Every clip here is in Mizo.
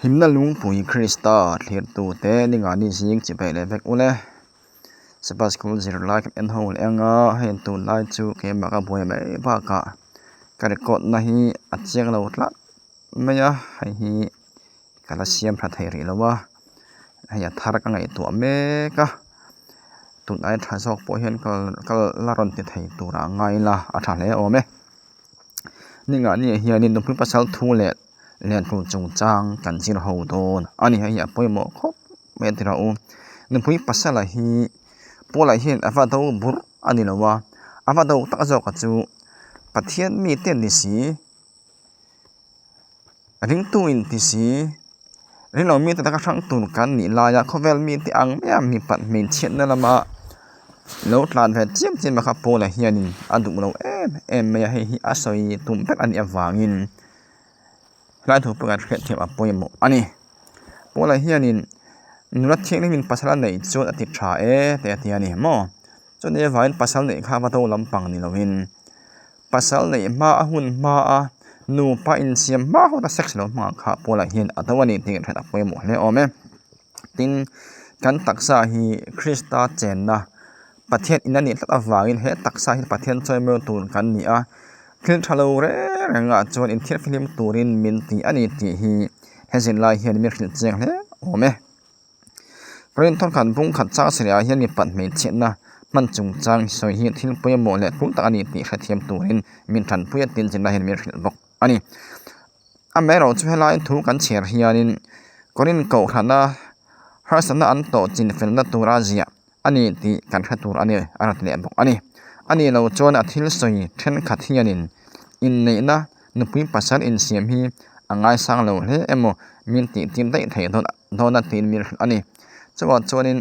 Hlimna lungpui Krista thlirtute ningani zing chibai leh vek ule. Sabbath School zirlai kan en ho leh anga hei tunlai chu keimah ka buai mai bakah ka record na hi a chiang lo tlat mai a hei hi ka la siam tha thei rih lo a hei a thar ka ngaihtuah mek a tunlai tha zawk pawh hian ka la rawn ti thei tur ah ngai ila a tha hle awm e. Ningani ah hianin nupui pasal thu leh lehkhabu chungchang kan zir ho dawn a ni. Hei hi a pawimawh khawp mai a ti rawh u. Nupui pasala hi Paula hian a va do bur a ni lo a, a va do tak zawk a chu Pathian mite ni si, ringtu inti si, rinawm mite taka hrang tur kan nih laia khawvel mite ang maia mipat hmeichhiatna lama lo tlan ve chiam chiam a kha Paula hianin a duh lo em em mai a, hei hi a sawi tum vek a nih avangin. Helai thu pawh kan hriat thiam a pawimawh a ni. Paula hianin nula thianghlimin pasal a neih chuan a ti tha e tih a ti a ni maw. Chutih avangin pasal neih kha va do lampang ni lovin pasal neih hma a hun hma a nupa insiam hma hawta sex lo hmangah kha Paula hian a do a ni tih hriat a pawimawh hle awm e. Tin, kan taksa hi Krista chenna Pathian in a nih tlat avangin he taksa hi Pathian chawimawi tur kan ni a, thil tha lo reng rengah chuan inthiarfihlim turin min ti a ni tih hi he zirlai hian min hrilh chiang hle awm e. Rinthawr khan bung khat chang sarih ah hian mipat hmeichhiatna hman chungchang sawi hi thil pawimawh leh tul tak a ni tih hrethiam turin min tanpui a tin zirlai hian min hrilh bawk a ni. Amaherawhchu chu helai thu kan chhiar hianin Korin kohhrana harsatna an tawh chinfelna tura ziah a ni tih kan hre tur a ni a rawn ti leh bawk a ni. A nih loh chuan a thil sawi thenkhat hianin inneihna nupui pasal insiam hi a ngaisang lo hle emaw min tih tir daih theih dawn dawn a tiin min hrilh a ni. Chuvang chuanin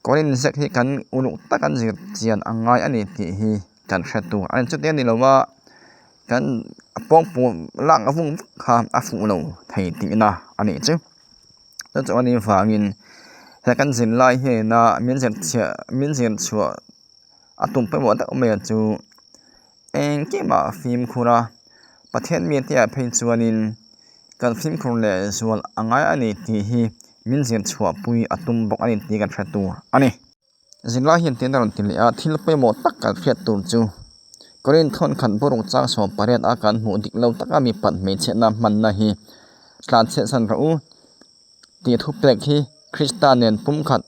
Korin zek hi kan uluk tak an zir chian a ngai a ni tih hi kan hre tur a ni. Chuti a ni lo a kan pawngpaw lak vung vek kha a fuh lo thei tihna a nih chu. Chu chuan anih vangin he kan zin lai hian a min zir chhiah min zir chhuah a tum pawimawh deuh mai chu engkimah fimkhur a Pathian mite ah phei chuanin kan fimkhur leh zual a ngai a ni tih hi min zir chhuah pui a tum bawk a ni tih kan hre tur a ni. Zirlai hian tin a rawn ti leh a, thil pawimawh tak kan hriat tur chu Korin thawnkhat buruk chang 18 a kan hmuh dik lo taka mipat hmeichhiatna hmanna hi tlanchhiatsan rawh u tih thupek hi Krista nen pumkhat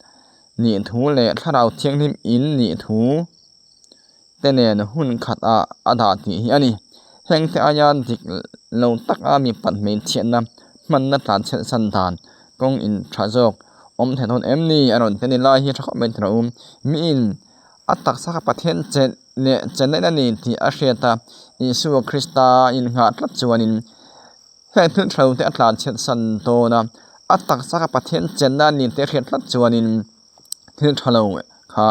nih thu leh Thlarau Thianghlim in nih thu te nen hun khat ah a dah tih hi a ni. Heng te aia dik lo taka mipat hmeichhiatna hmanna tlanchhiatsan dan kawng in tha zawk awm thei dawn em ni a rawn ti a ni lai hi tha khawp mai tih rawh u. Miin a taksa kha Pathian che leh che daih a ni tih a hriat a, Isua Krista innghah tlat chuanin heng thil tha lo te a tlanchhiatsan dawn a, a taksa kha Pathian chenna a ni tih a hriat tlat chuanin thil tha lo kha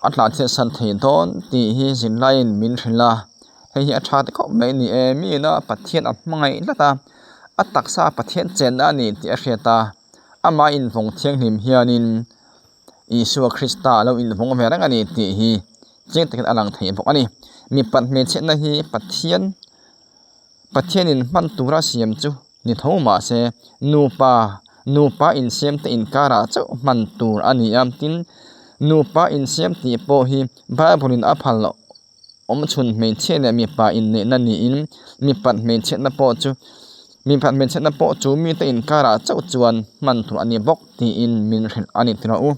a tlanchhiatsan thei dawn tih hi zirlaiin min hrilh a, hei hi a tha ta khawp mai a ni e, miin a Pathian a hmangaih tlat a, a taksa Pathian chenna a ni tih a hriat a, amah invawng thianghlim hianin Isua Krista a lo invawng ve reng a ni tih hi chiang takin a lang thei bawk a ni. Mipat hmeichhiatna hi Pathian Pathianin hman tura siam chu ni tho mahse nupa nupa insiam te inkarah chauh hman tur a ni a, tin nupa insiam tih pawh hi Bible in a phal loh awm chhun hmeichhia leh mipa inneihna niin mipat hmeichhiatna pawh chu mipat hmeichhiatna pawh chu mite inkarah chauh chuan hman tur a ni bawk tiin min hrilh a ni ti rawh u.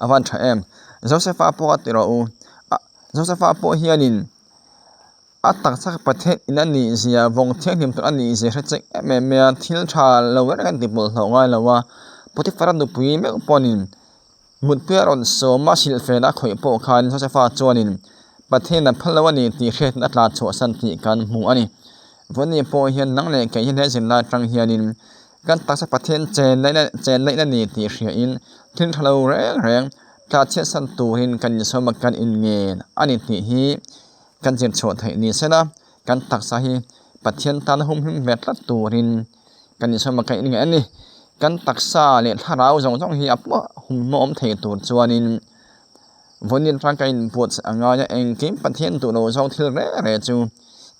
A van tha em! Joseph-a pawh a ti rawh u. Joseph-a pawh hianin. A taksa Pathian in a nih zia, vawng thianghlim tur a nih zia hre chek em em mai a, thil tha lo reng an ti bawlhhlawh ngai lo a, Potiphar-a nupui meuh pawhin mutpui a rawn sawm a, hrilhfel a khawih pawh khan Joseph-a chuanin Pathian a phal lo a ni tih hriatin a tla chhuahsan tih kan hmu a ni. Vawni pawh hian nang leh kei hian he zirlai atang hianin kan taksa Pathian chen laihna ni tih hriain thil tha lo reng reng tla chhiatsan turin kan insawm a, kan inngen a ni tih hi Kan zir chhuah theih ni sela, kan taksa hi Pathian tana humhim ve tlat turin kan insawm a kaih ngei a ni. Kan taksa leh thlarau zawng zawng hi a pawh humhmawm thei tur chuanin vawiin atang ka inbuatsaih a ngai a, engkim Pathian duh lo zawng thil reng reng chu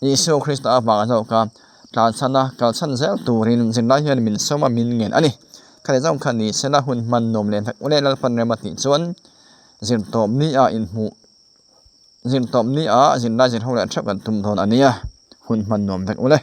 Isua Krista avanga zawka Tlansan a, kalsan zel turin zirlai hian min sawm a, min ngen a ni. Khati zawng kha ni sela hun hman nuam leh vek ule Lalpan rem a tih chuan zirtawp ni ah inhmuh zirtawp ni ah zirlai zirho leh theuh kan tum dawn a nia, hun hman nuam vek ule.